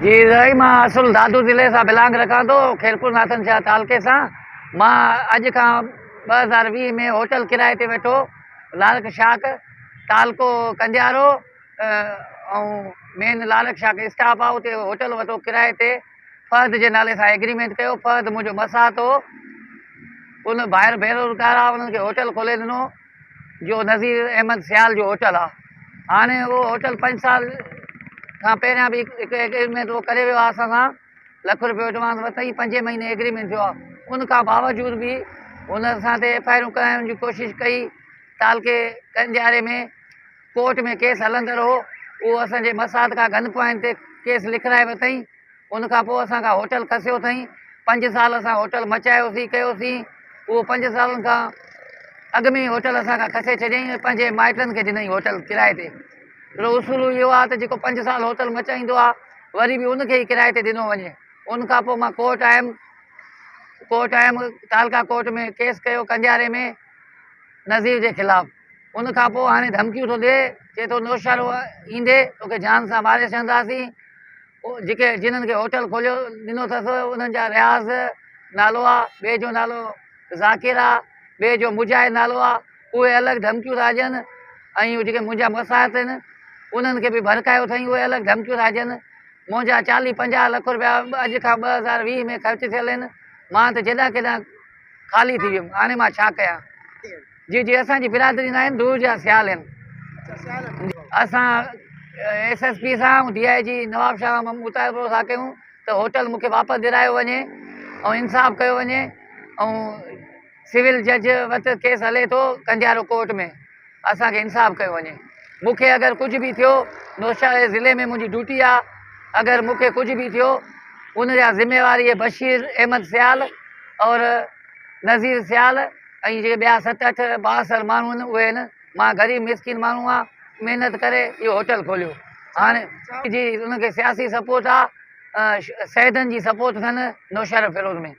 جي سائين مان اصل دادو ضلعي سان بلانگ رکان ٿو خيرپور ناٿن شاهه تعلقي سان مان اڄ کان 2020 ۾ هوٽل ڪرائي تي ويٺو لارڪ شاخ تعلقو ڪنجارو ۽ مين لارڪ شاخ اسٽاپ آ اتي هوٽل وٺو ڪرائي تي فهد جي نالي سان ايگريمينٽ ڪيو فهد منهنجو مسات هو ان ڀائر بيروزگار آ انهن کي هوٽل کولي ڏنو جو نذير احمد سيال جو هوٽل آ هاڻي اهو هوٽل پنج سال کان پهريان به هڪ ايگريمينٽ اهو ڪري ويو آ اسان سان لک روپيو ايڊوانس ورتائين پنجين مهيني ايگريمينٽ ٿيو آ ان کان باوجود به هن اسان تي ايف I آرون ڪرائڻ جي ڪوشش ڪئي تعلقي ڪنجاري ۾ ڪورٽ ۾ ڪيس هلندڙ هو اهو اسان جي مسات کان گن پوائنٽ تي ڪيس لکرائي ورتائين ان کان پوء اسان کان هوٽل کسيو اٿئين. پنج سال اسان هوٽل مچايوسين ڪيوسين. اهو پنج سالن کان اڳ ۾ ئي هوٽل اسان کان کسي ڇڏيائين ۽ پنهنجي مائٽن کي ڏنائين هوٽل ڪرائي تي. هڪڙو اصول اهو آهي ته جيڪو پنج سال هوٽل مچائيندو آهي وري به ان کي ئي ڪرائي تي ڏنو وڃي. ان کان پوء مان ڪورٽ آيم. ڪورٽ آيم تعلقه ڪورٽ ۾ ڪيس ڪيو ڪنجاري ۾ نذير جي خلاف. ان کان پوء هاڻي ڌمڪيون ٿو ڏي چئي ٿو نوشهرو ايندي توکي جان سان ماري ڇڏنداسين. جيڪي جنھن کي ھوٽل کوليو ڏنو اٿس انھن جا رياض نالو آ ٻئي جو نالو ذاڪر آ ٻئي جو مجاھد نالو آ اھي الڳ ڌمڪيون ٿا ڏين ۽ جيڪي منھنجا مساعت آھن انھن کي به ڀڙڪايو اٿئي اھي الڳ ڌمڪيون ٿا ڏين منھنجا چاليھ پنجاھ لک روپيا اڄ کان 2020 ۾ خرچ ٿيل آھن مان ته جيڏانھن ڪيڏانھن خالي ٿي ويم هاڻي مان ڇا ڪيان جي جي اسان جي برادري نه آهن دور جا سيال آهن اسان ايس ايس پي سان ڊي I جي نواب شاهه سان مطالبو ٿا ڪيون ته هوٽل مونکي واپس ڏيرايو وڃي ۽ انصاف ڪيو وڃي ۽ سول جج وٽ ڪيس هلي ٿو ڪنجارو ڪورٽ ۾ اسان کي انصاف ڪيو وڃي مون کي اگر ڪجهه به ٿيو نوشهري ضلعي ۾ منهنجي ڊيوٽي آ اگر مون کي ڪجهه به ٿيو ان جا ذميوار اهي بشير احمد سيال اور نذير سيال ۽ جيڪي ٻيا ست اٺ بااثر ماڻهو آهن اهي آهن مان غريب مسڪين ماڻهو آ محنت ڪري اهو هوٽل کوليو هاڻي جي ان کي سياسي سپورٽ آ سيدن جي سپورٽ اٿن نوشهرو فيروز ۾.